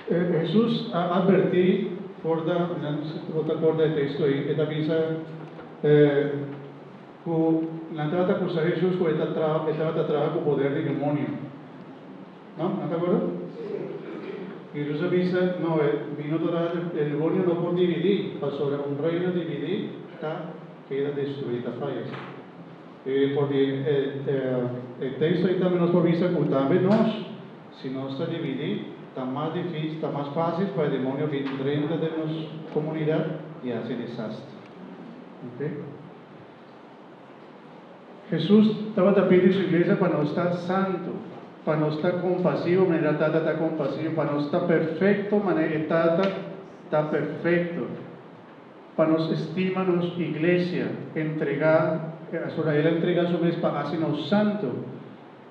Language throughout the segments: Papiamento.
Hesus a advertí, Korda, nan bo ta korda e teksto ei, e ta bisa ku nan tabata akusá Hesus ku e ta traha, e tabata traha ku poder di demonio. No? Nan ta korda? Hesus a bisa, No, e mi no ta traha, e demonio no por dividí, pasobra un reino dividí ta keda destruí, ta faya. I for di e teksto ei tambe nos por bisa ku tambe nos, Si nos ta dividí, ta mas difícil, ta mas fácil pa e demonio bin drenta den nos comunidad i haci desastre. Ok? Jesús tabata pidi su iglesia pa nos ta santo, pa nos ta compasivo manera Tata ta compasivo, pa nos ta perfecto manera e Tata ta perfecto, pa nos estima nos iglesia, entrega, pasobra El a entrega su mes pa haci nos santo.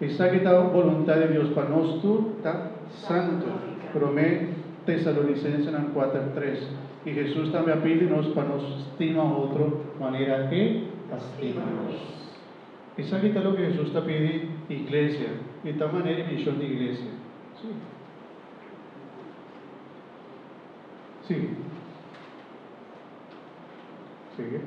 Esaki ta boluntat di Dios pa nos tur ta santu, Promé Tesalonicensenan 4:3. I Hesus tambe a pidi nos pa nos stima otro manera E ta stima nos. Esaki ta loke Hesus ta pidi iglesia i ta manera e mishon di iglesia. Sí. Sigui. Sigui.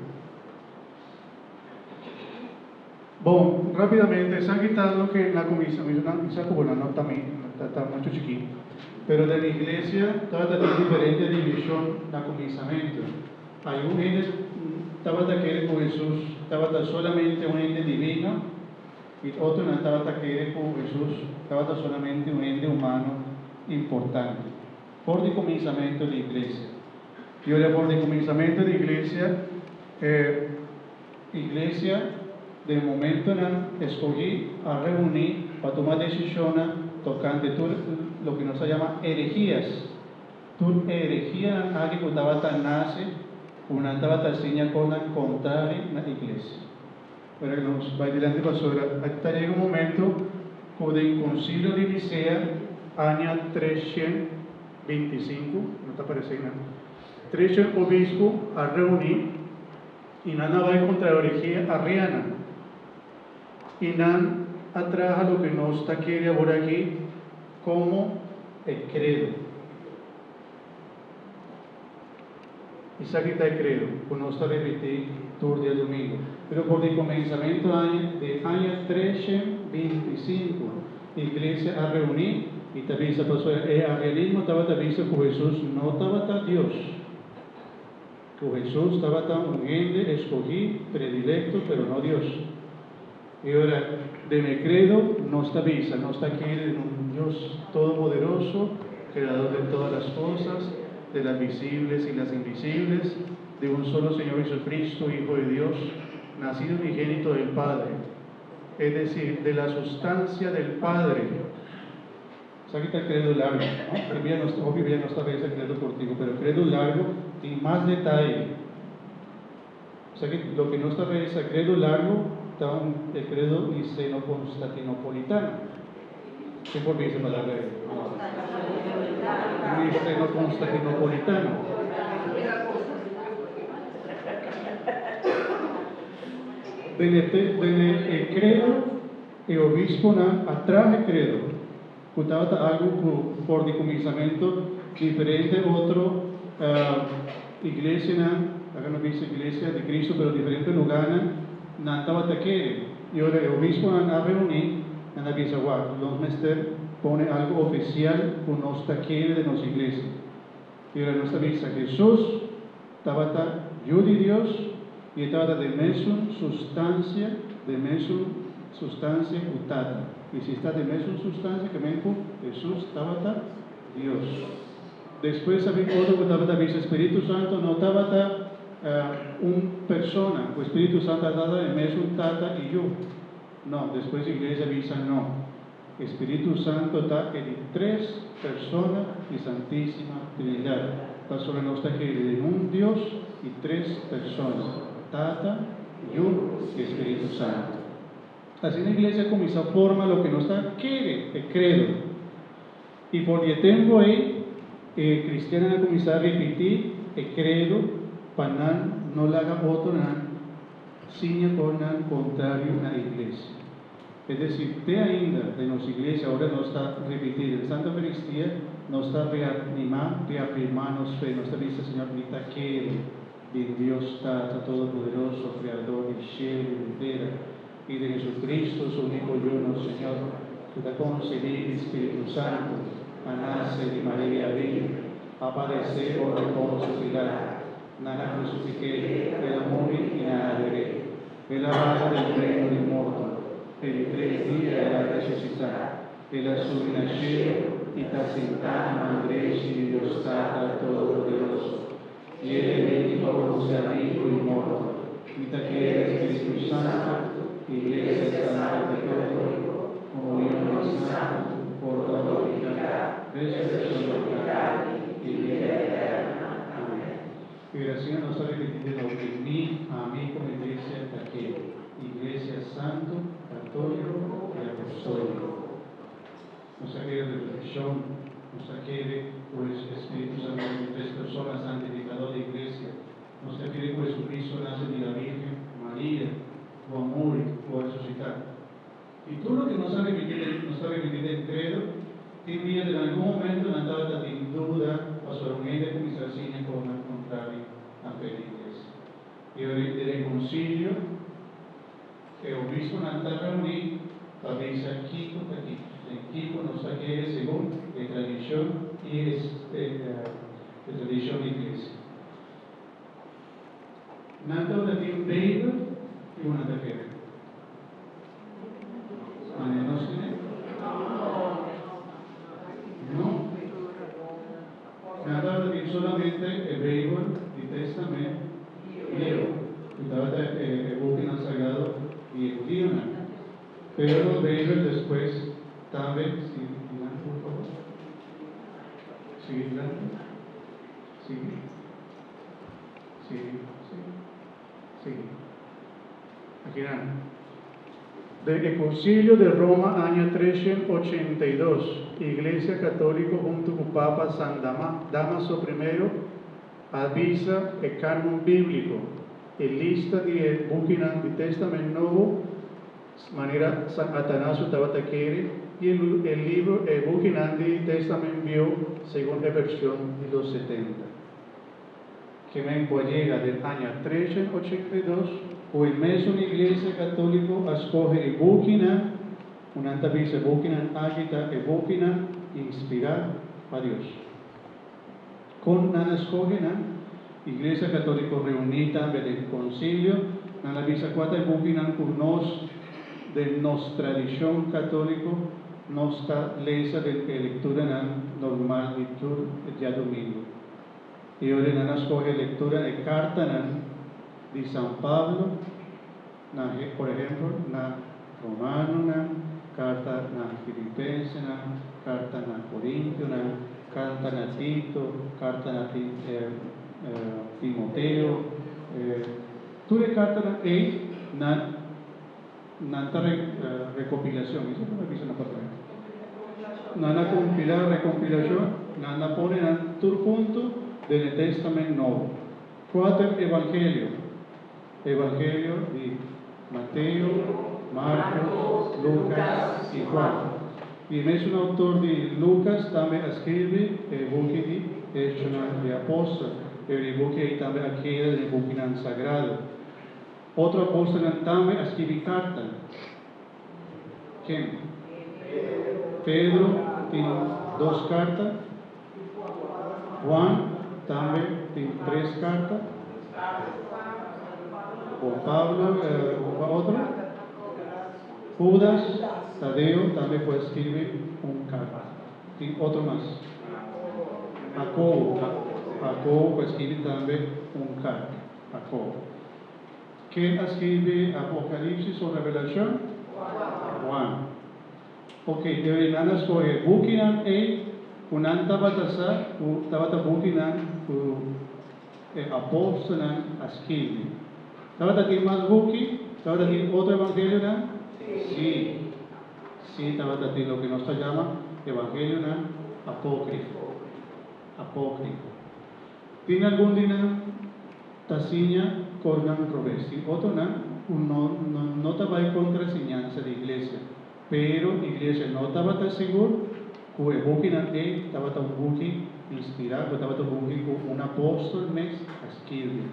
Bon, rapidamente, esaki ta loke na kuminsa, mi nan sa ku bo nan no ta mi, ta ta muchu chikí, pero den iglesia tabata tin diferente divishon na kuminsamentu. Algun hende tabata kere ku Hesus tabata solamente un hende divino i otronan tabata kere ku Hesus tabata solamente un hende humano importante. For di kuminsamentu di iglesia. I ora for di kuminsamentu di iglesia, e Iglesia den momentonan escogí a reuní pa tuma decisionnan tocante tur loke nos ta yama herehias. Tur e herehianan aki cu tabata nace cu nan tabata siña cosnan contrari na Iglesia. Ora cu nos bay dilanti pasobra a ta yega un momento cu den Concilio di Nicea aña 325, no ta parece einan, 300 obispo a reuní, I nan a bai kontra e orehia arriana, i nan a traha loke nos ta kere awor aki komo e kredo. Esaki ta e kredo ku nos ta ripití tur diadumingu. Pero for di komensamentu aña di aña 325, iglesia a reuní i ta bisa pasobra e arrianismo tabata bisa ku Hesus no tabata Dios. Ku Hesus tabata un hende eskogí, predilecto, pero no Dios. I ora, den e credo, nos ta bisa, nos ta kere den un Dios todopoderoso, creador de todas las cosas, de las visibles y las invisibles, de un solo Señor Jesucristo, Hijo de Dios, nacido unigénito del Padre, es decir, de la sustancia del Padre. Esaki ta credo largo, no? Hopi bia nos, hopi bia nos ta reza credo cortico, pero credo largo tin mas detaye. Esaki, loke nos ta reza credo largo ta un e credo niceno-constantinopolitano. Ken por bisa e palabra ei? Niceno-constantinopolitano. Den e te, den e credo E obisponan a traha e credo, cu tabata algo cu for di cuminsamentu diferente otro iglesianan, laga no bisa iglesia di Cristo, pero diferente lugarnan, nan tabata kere. Y ora e obisponan a reuni, nan a bisa, Wak, nos mester pone algo oficial cu nos ta kere den nos iglesia. Y ora nos ta bisa, Jesus tabata Yu di Dios y e tabata den mesun sustancia, den mesun sustancia cu Tata. Y si sta den mesun sustancia ke men cu Jesus tabata Dios. Despues a bin otro cu tabata bisa Spiritu Santo no tabata un persona, cu Spiritu Santo tabata den mesun Tata y Yu. No, despues iglesia bisa no. E Spiritu Santo ta e di tres persona di Santísima Trinidad. Pasobra nos ta kere den un Dios i tres persona, Tata, Yu i Spiritu Santo. Asina Iglesia a kuminsá forma loke nos ta kere, e kredo. I for di e tempu ei, e kristiannan a kuminsá ripití e kredo pa nan no laga otronan siña kosnan kontrario na Iglesia. Es decir, te ainda den nos iglesia, ora nos ta ripití den Santa Eucaristia, nos ta reanimá, reafirmá nos fe, nos ta bisa, Señor, mi ta kere den Dios Tata Todopoderoso, Creador di shelu i di tera, i den Jesucristo, su único Yu, nos Señor, ku ta konsebí di Spiritu Santu, a nase di Maria Virgen, a padesé ora di Poncio Pilato, nan a krusifik'é, el a muri i nan a der'é. El a baha den reino di morto, e di tres dia el a resusitá. El a subi na shelu i ta sintá na man drechi di Dios Tata Todopoderoso. I el e bini pa husga bibu i morto. Mi ta kere Spiritu Santu, Iglesia Santa Katóliko, komunion di santu, pordon di piká, resurekshon di karni i bida eterno. Amèn. Pero asina nos ta repetí den loke mi, ami komo iglesia ta kere, Iglesia Santu, Katóliko i Apostóliko. Nos ta kere resurekshon, nos ta kere ku e Spiritu Santu ta un tres persona santifikadó di iglesia, nos ta kere ku Jesucristo a nase di la Virgen Maria, ku a muri, ku a resusitá. I tur loke nos a repití den nos ta repití den Credo, tin dia den algun momento nan tabata tin duda pasobra un hende a kuminsá siña kosnan kontrali na fe di iglesia. I ora den e konsilio e obisponan ta reuní pa bisa kiko ta kiko, den kiko nos ta kere segun e tradishon i e e tradishon di iglesia. Nan tabata tin Beibel i bo nan ta kere. Mane nos tene? No. Nan tabata tin solamente e Beibel di Testament Bieu, ku tabata e bukinan sagrado di e hudionan. Pero nos Beibel despues tambe, sigui dilanti por favor, sigui dilanti, sigui. Sí, sí, sí. Akinan. Den e Konsilio de Roma aña 382, Iglesia Katóliko huntu ku Papa San Damaso Primero a bisa e kanon bíbliko, e lista di e bukinan di Testament Nobo, manera San Atanasio tabata kere, i e libro e bukinan di Testament Bieu segun e vershon di los Setenta. Kimen ku a yega den aña 382, ku e mesun Iglesia Katóliko a skohe e bukinan ku nan ta bisa e bukinan aki ta e bukinan inspirá pa Dios. Kon nan a skohe nan? Iglesia Katóliko reuní tambe den konsilio, nan a bisa kua ta e bukinan ku nos den nos tradishon katóliko nos ta lesa den e lekturanan normal di tur djadumingu. I ora nan a skohe lektura e kartanan di San Pablo na, por ehempel, na Romanonan, karta na Filipensenan, karta na Korintionan, karta na Tito, karta na Timoteo, tur e kartanan ei nan nan ta rekopilashon, esei ta bisa na papiamentu? Nan a kompilá, rekompilashon, nan a pone nan tur huntu den e Testament Nobo. Kuater Evangelio, Evangelio di Mateo, Markos, Lukas i Juan. I e mesun outor di Lukas tambe a skirbi e buki di Echonan di Apostel. E buki ei tambe a keda den e bukinan sagrado. Otro apostelnan tambe a skibi karta. Ken? Pedro tin dos karta. Juan tambe tin tres karta. Juan Pablo, kua otro? Judas Tadeo tambe por a skirbi un karta. Tin otro mas? Jacobo. Jacobo por a skirbi tambe un karta. Jacobo. Ken a skirbi Apocalipsis o Revelacion? Juan. Ok, e nan a scoge bukinan ei cu nan tabata sa cu tabata bukinan cu e apostelnan a skirbi. Tabata tin mas buki? Tabata tin otro evangelionan? Sí. Sí, tabata tin loke nos ta yama evangelionan apocrifo. Apocrifo. Tin algun di nan ta siña kosnan robes. Tin otronan ku no no ta bai kontra siñansa di iglesia. Pero iglesia no tabata sigur ku e bukinan ei tabata un buki inspirá, ku tabata un buki ku un apòstel mes a skirbi.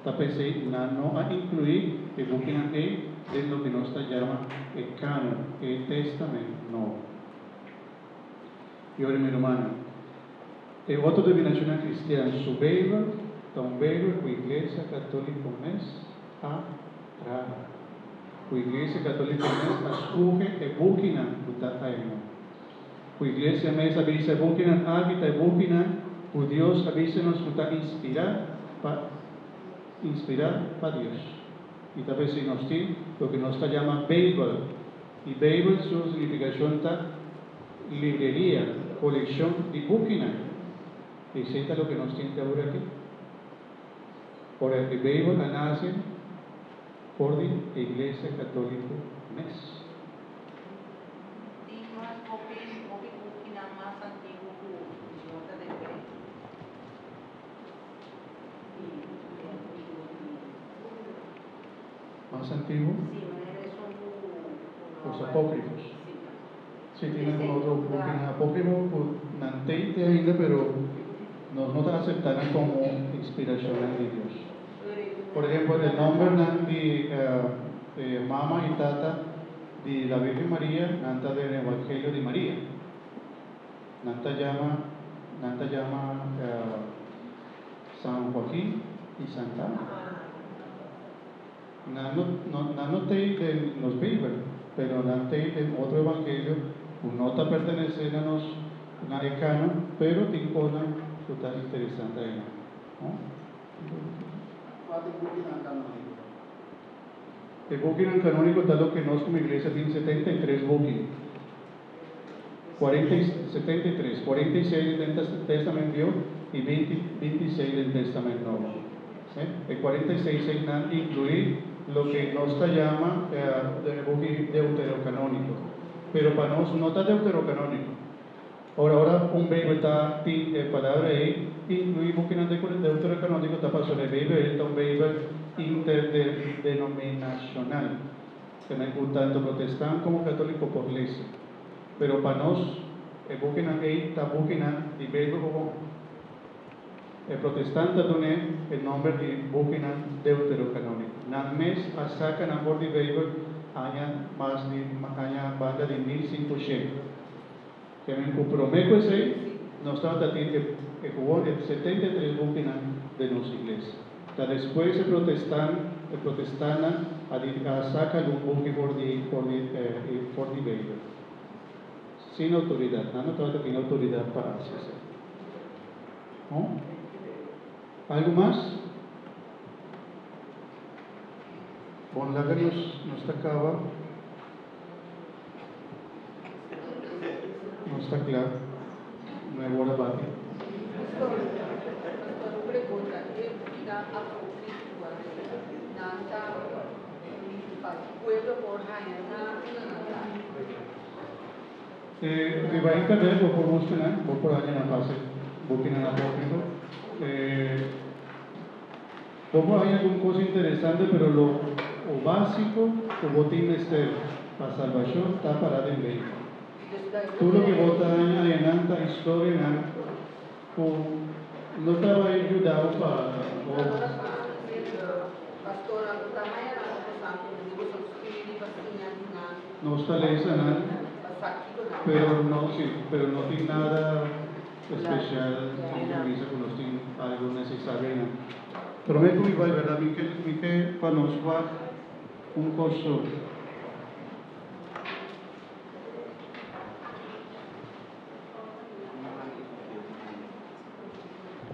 Ta p'esei nan no a inkluí e bukinan ei den loke nos ta yama e kanon, e Tèstamènt Nobo. I ora mi rumannan, e otro denominashonnan kristian su Beibel ta un Beibel ku Iglesia Katóliko mes a traha, ku Iglesia Katóliko mes a skohe e bukinan ku ta aino, ku Iglesia mes a bisa e bukinan aki ta e bukinan ku Dios a bisa nos ku ta inspirá pa inspirá pa Dios. I ta p'esei nos tin loke nos ta yama Beibel. I Beibel su signifikashon ta libreria, kolekshon di bukinan. Esei ta loke nos tin te awor aki. Ora e Beibel a nase for di e Iglesia Katóliko mes. Tin mas hopi hopi bukinan mas antiguo ku no ta den Beibel. Mas antiguo? Los apócrifos. Sí, tin algun otro bukinan apócrifo ku nan tei te ainda, pero nos no ta aseptá nan komo inspirashonnan di Dios. Por ehempel, e nòmbernan di e mama i tata di la Virgen Maria, nan ta den Evangelio di Maria. Nan ta yama, nan ta yama San Joaquin i Santa Ana. Nan no, no, nan no t'ei den nos Beibel, pero nan t'ei den otro evangelio ku no ta pertenesé na nos, na e kanon, pero tin kosnan ku ta interesante einan. No? Kua ta e bukinan kanóniko? E bukinan kanóniko ta loke nos komo iglesia tin 73 buki. 73, 46 den Testament Bieu i 26 den Testament Nobo. E 46 einan inkluí loke nos ta yama e buki deuterokanóniko. Pero pa nos no ta deuterokanóniko. Ora ora un Beibel ta tin e palabra ei inkluí bukinan deuterokanóniko ta pasobra e Beibel ei ta un Beibel interdenominashonal. Tene ku tantu protestant komo katoliko por lesa. Pero pa nos, e bukinan ei ta bukinan di Beibel gewoon. E protestant ta dun'é e nomber di bukinan deuterokanóniko. Nan mes a saka nan for di Beibel aña mas di aña banda di 1500. Kemen ku promé ku esei, nos tabata tin e e gewoon e 73 bukinan den nos iglesia. Ta despues e protestan e protestannan a di a saka algun buki for di for di e for di Beibel. Sin outoridat. Nan no tabata tin outoridat pa hasi esei. Bon. Algu mas? Bon, laga nos nos ta kaba. No sta kla, no e wòrdu bati. Pastor, pastor un pregunta, e bukinan apokrífiko nan ta pa pueblo por haña nan unda nan ta? E riba internet bo por buska nan, bo por haña nan fásil, bukinan apókrifo. E Bo por haña algun kos interesante, pero lo o básiko ku bo tin mester pa salbashon ta pará den Beibel. Tur loke bo ta haña ayanan ta historianan ku no ta bai yuda bo pa bo. Nos ta lesa nan, pero no, sí, pero no tin nada. Especial mi ta bisa cu nos tin algo necesario einan. Prome cu mi bai berdad mi ke mi ke pa nos wak un cos so.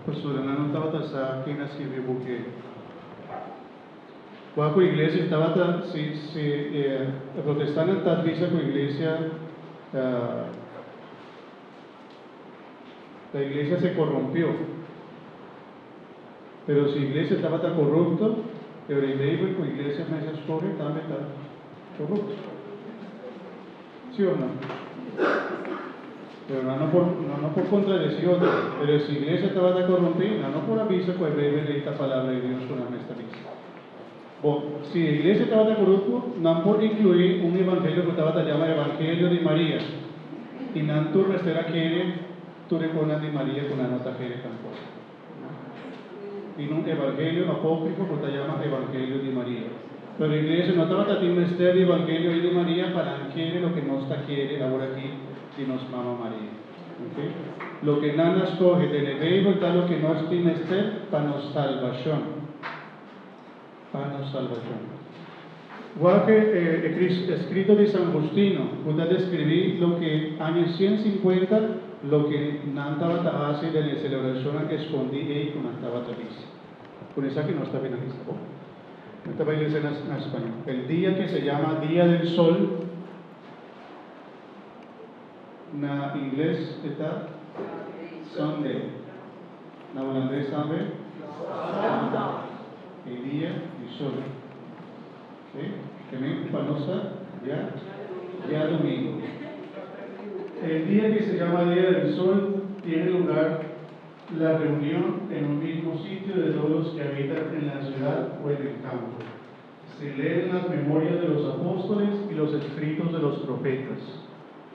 Pasobra nan no tabata sa ken a skirbi e buki ei. Wak cu iglesia tabata si si e protestantenan ta bisa cu iglesia La iglesia se corrompió. Pero si iglesia tabata corrupto, e ora e Bijbel cu iglesia mes a scoge tambe ta corrupto. Si of no? Pero nan no por, nan no por contradeci otro. Pero si iglesia tabata corrumpi, nan no por a bisa cu e Bijbel ei ta palabra di Dios cu nan mes ta bisa. Bon, si iglesia tabata korupto, nan por inkluí un evangelio ku tabata yama Evangelio di Maria. I nan tur mester a kere tur e kosnan di Maria ku nan no ta kere tampoko. Tin un evangelio apókrifo ku ta yama Evangelio di Maria. Pero iglesia no tabata tin mester di Evangelio ei di Maria pa nan kere loke nos ta kere aworakí di nos Mama Maria. Oke? Loke nan a skohe den e Beibel ta loke nos tin mester pa nos salbashon. Pa nos salbashon. Wak e eskrito di San Justino ku ta deskribí loke aña 150 loke nan tabata hasi den e selebrashonnan eskondí ei ku nan tabata bisa. Ku esaki nos ta finalisá, bo? Mi ta bai lesa na spañó. El día que se llama Día del Sol, na ingles e ta Sunday. Na hulandes tambe? Zondag. E dia di sol. Ok? Ke men ku pa nos ta dia diadomingo. El dia que se llama Día del Sol tiene lugar la reunión en un mismo sitio de todos los que habitan en la ciudad o en el campo. Se leen las memorias de los apóstoles y los escritos de los profetas.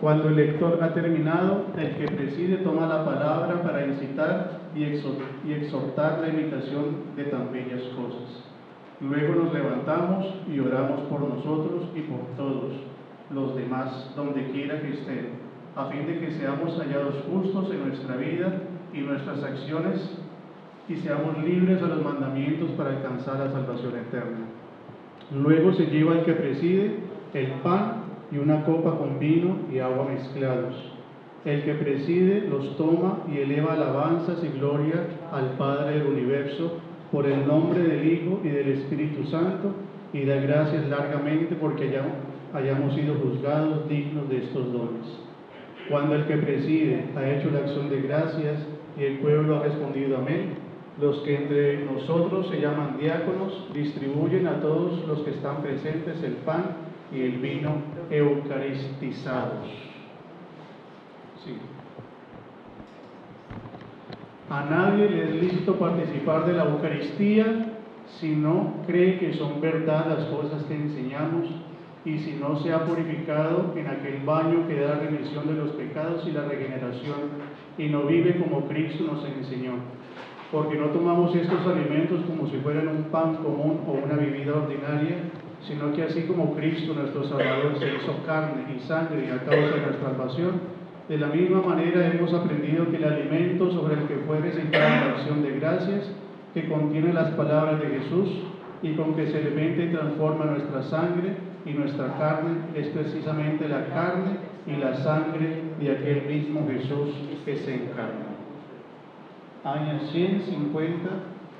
Cuando el lector ha terminado, el que preside toma la palabra para incitar y exhortar la imitación de tan bellas cosas. Luego nos levantamos y oramos por nosotros y por todos los demás, donde quiera que estén, a fin de que seamos hallados justos en nuestra vida y nuestras acciones y seamos libres a los mandamientos para alcanzar la salvación eterna. Luego se lleva el que preside el pan y una copa con vino y agua mezclados. El que preside los toma y eleva alabanzas y gloria al Padre del universo por el nombre del Hijo y del Espíritu Santo y da gracias largamente porque hayamos sido juzgados dignos de estos dones. Cuando el que preside ha hecho la acción de gracias y el pueblo ha respondido amén, los que entre nosotros se llaman diáconos distribuyen a todos los que están presentes el pan y el vino eucaristizados. Sí. A nadie le es lícito participar de la Eucaristía si no cree que son verdad las cosas que enseñamos y si no se ha purificado en aquel baño que da remisión de los pecados y la regeneración y no vive como Cristo nos enseñó. Porque no tomamos estos alimentos como si fueran un pan común o una bebida ordinaria, sino que así como Cristo nuestro Salvador se hizo carne y sangre a causa de nuestra salvación, de la misma manera hemos aprendido que el alimento sobre el que fue recitada la acción de gracias, que contiene las palabras de Jesús y con que se alimenta y transforma nuestra sangre y nuestra carne, es precisamente la carne y la sangre de aquel mismo Jesús que se encarnó. Año 150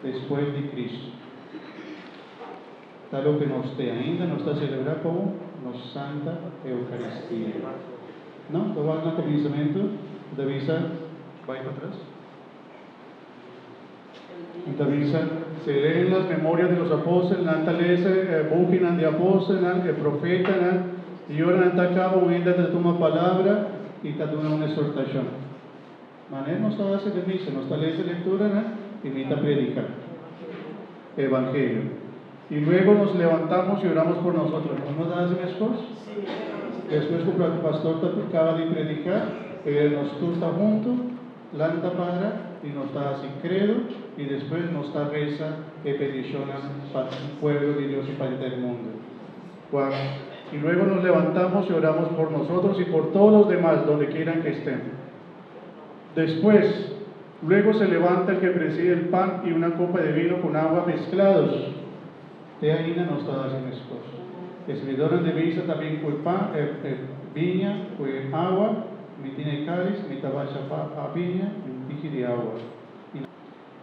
después de Cristo. Ta loke nos te ainda nos ta selebrá komo nos Santa Eukaristía. No, ta wak na kuminsamentu, ta bisa, bai patras. Ta bisa, se leen las memorias de los apóstoles, nan ta lesa e bukinan di apóstolnan, e profetanan, i ora nan ta kaba un hende ta tuma palabra i ta duna un esortashon. Manera nos ta hasi den misa, nos ta lesa lekturanan i mi ta prediká evangelio. I luego nos levantamos i oramos por nosotros. Nos no ta hasi meskos? Despues ku pastor ta kaba di prediká, nos tur ta huntu, lanta para i nos ta hasi kredo i despues nos ta resa e petishonnan pa pueblo di Dios i pa henter mundu. Kua, I luego nos levantamos i oramos por nosotros i por todos los demás donde quieran que estén. Despues, luego se levanta el que preside el pan y una copa de vino con agua mezclados. Te ainda nos ta hasi meskos. E sirvidornan di misa ta bin ku e pan, e biña ku e awa, mi tin e kalis, mi ta basha pa a biña i un tiki di awa.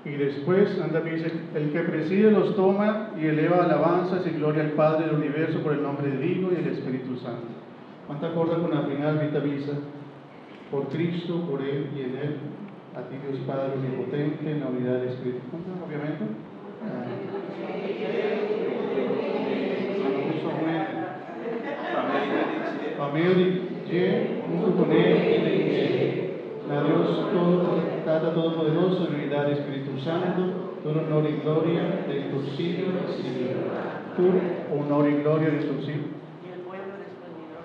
I despues nan ta bisa, El que preside los toma y eleva alabanzas y gloria al Padre del universo por el nombre del Hijo y del Espíritu Santo. Nan ta korda ku na final mi ta bisa, Por Cristo, por El y en El, a ti Dios Padre Omnipotente, en la unidad del Espíritu Santo. Obviamente. Pa medio di dje, huntu kuné i den dje. Na Dios todo, Tata Todopoderoso, en unidad del Espíritu Santo, tur honor i gloria den tur siglo di siglonan. Tur honor y gloria de sus hijos.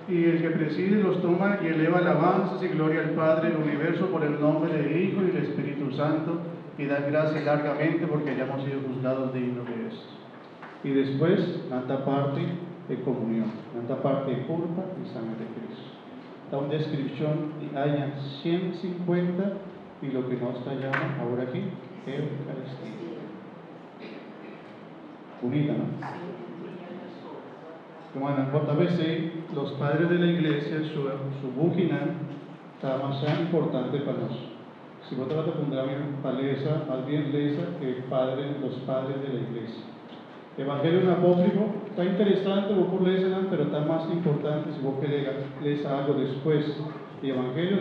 Y el que preside los toma y eleva alabanzas y gloria al Padre del universo por el nombre del Hijo y del Espíritu Santo y da gracias largamente porque hayamos sido juzgados dignos de esto. Y después, tanta parte de comunión, tanta parte de culpa y sangre de Cristo. Da una descripción de año 150 y lo que nos está llamando ahora aquí, Eucaristía. Bonita, ¿no? Bueno, a veces los padres de la iglesia, su bukinan, está más importante para nosotros. Si vos te vas a poner palesa, más bien lesa que padre, los padres de la iglesia. Evangelio apócrifo, está interesante, vos por leer, pero está más importante si vos que lees algo después. Evangelio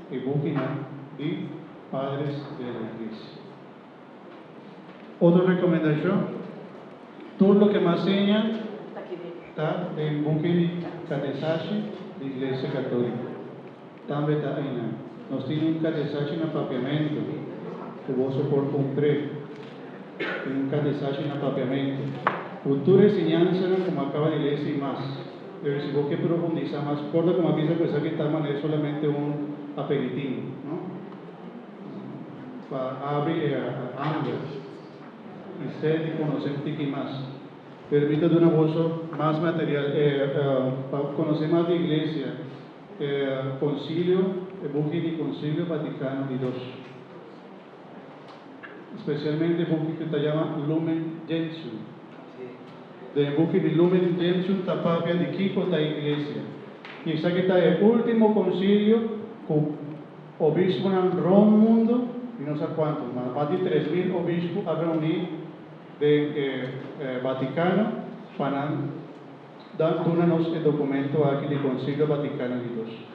y bukinan de padres de la iglesia. Otra recomendación, todo lo que más enseña está en buki catesashi de Iglesia Católica. También está ahí. Nos tiene un catesashi en apapiamento, que vos por cumplir. Tiene un catesashi en apapiamento. Cultura enseñanza, como acaba de leer, y más. Pero si vos que profundiza más, corta como avisa, pues aquí está manera solamente un aperitivo, ¿no? Para abrir a hambre y sed y conocer un tiqui más. Permite de una bolsa más material, para conocer más de iglesia, concilio, buki de Concilio Vaticano II. Especialmente buki que se llama Lumen Gentium. De buki de Lumen Gentium tapapia de Kiko da iglesia. Y esa que está el último concilio con obispo en Roma mundo, y no sé cuántos, más de 3.000 obispos a reunir de Vaticano para dar unos el documento aquí del Concilio Vaticano II.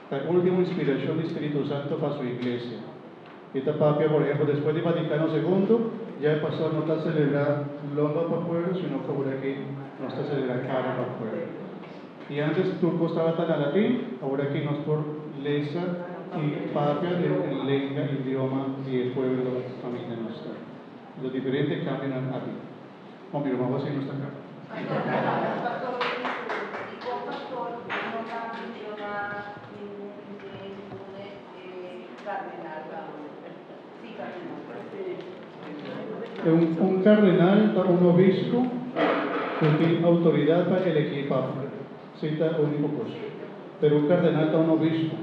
La última inspiración del Espíritu Santo para su iglesia. Esta papia, por ejemplo, después de Vaticano II, ya el pastor no está celebrar lomba para el pueblo, sino que ahora aquí no está celebrar cara para el pueblo. Y antes turco estaba tan a latín, ahora aquí nos por lesa y papia de lengua, idioma y el pueblo familia nuestra. Los diferentes cambian a ti. Oh, mi hermano, así no está acá. Pastor, y con pastor no va a mencionar ningún, cardenal. Sí, cardenal. Un cardenal, un obispo, que tiene autoridad para elegir papa. Cita único cosa. Pero un cardenal está un obispo.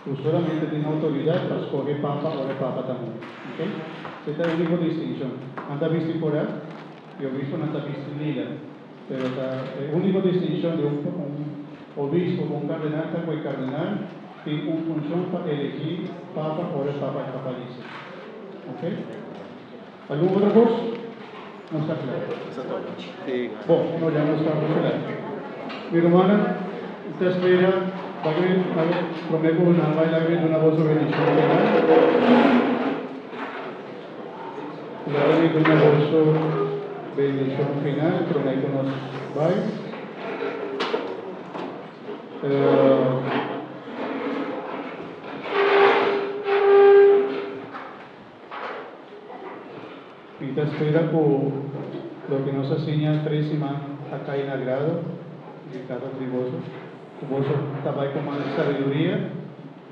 Tú solamente tienes autoridad para escoger papa o el papa también. ¿Okay? Esta es la única distinción. Anda visto por ahí, y obispo no anda visto lila. Pero la única distinción de un obispo con un cardenal, está con el cardenal, tiene una función para elegir papa o el papa el papa dice. ¿Ok? ¿Algún otra cosa? No está claro. Sí. Bueno, no, ya no está muy claro. Mi hermana, usted espera, va a ver, prometo una baila de una voz de bendición final. Va a venir una voz de bendición final, prometo nos bye. Y te espera por lo que nos enseña tres semanas acá en Agrado, y cada triboso. Vos también con más sabiduría,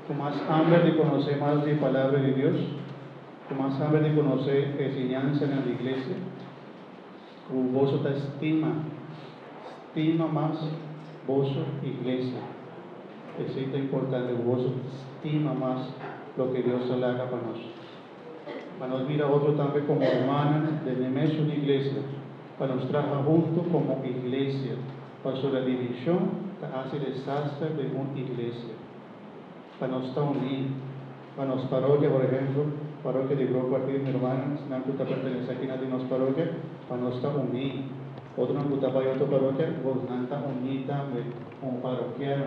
con más hambre de conocer más de palabra de Dios, con más hambre de conocer enseñanza en la iglesia, con vos te estima, estima más vos iglesia. Es importante, vos estima más lo que Dios le haga para nosotros. Para nos mira otro también como hermana de Nemesio de iglesia, para nos trabajar juntos como iglesia, para su la división hace desastre de una iglesia. Para nos estar unidos, para nos parroquia, por ejemplo, parroquia de Bro Partido, mi hermana, Nancuta pertenece aquí a nos parroquia, para nos estar unidos. Otro Nancuta para otra parroquia, vos Nanta unida también, como parroquiano,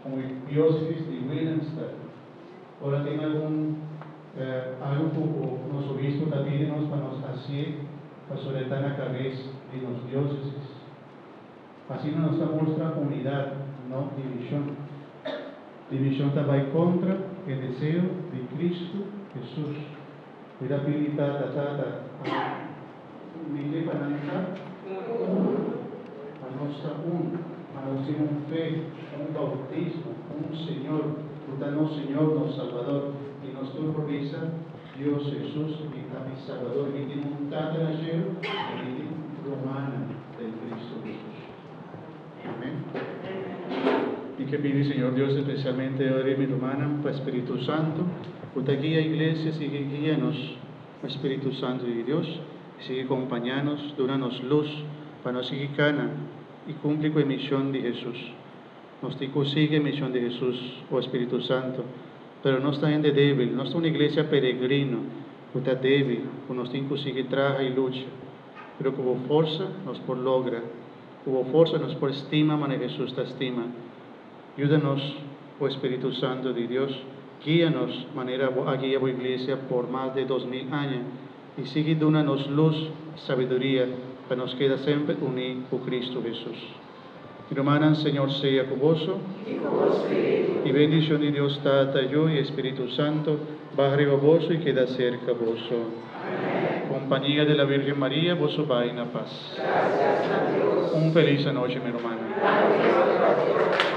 como diócesis de Willemstad. Ahora tiene algo como los obispos también nos para nos hacer, para sobretar la cabeza de los diócesis. Así nos muestra unidad, no división. División va contra el deseo de Cristo Jesús. Mira, pili, ta, ta, ta, ta. Mi ke pa nan ta pa nos ta un, pa nos tin un fe, un bautismo, un Señor, ku ta nos Señor, nos Salbador. I nos tur por bisa, Dios Hesus, mi ta mi Salbador, mi tin un Tata na shelu, i mi tin rumannan den Cristo Hesus. Amen. Mi ke pidi Señor Dios especialmente ora mi rumannan pa Spiritu Santo ku ta guia iglesia sigui guia nos. Spiritu Santo di Dios sigui kompañá nos, duna nos lus pa nos sigui kana i kumpli ku e mishon di Hesus. Nos tin ku sigui e mishon di Hesus, o Spiritu Santo, pero nos ta hende débil, nos ta un iglesia peregrino ku ta débil, ku nos tin ku sigui traha i lucha. Pero ku bo forsa nos por logra, ku bo forsa nos por stima manera Hesus ta stima. Yuda nos, o Spiritu Santo di Dios, guia nos manera bo a guia bo iglesia por mas de 2000 aña i sigui duna nos lus, sabiduria, pa nos keda semper uní ku Cristo Hesus. Mi rumannan, Señor sea ku boso. I ku bo spiritu. I bendishon di Dios Tata, Yu i Espíritu Santo baha riba boso i keda serka boso. Amén. Compañía de la Virgen María, boso bai na paz. Gracias na Dios. Un feliz anochi, mi rumannan. Danki, Dios.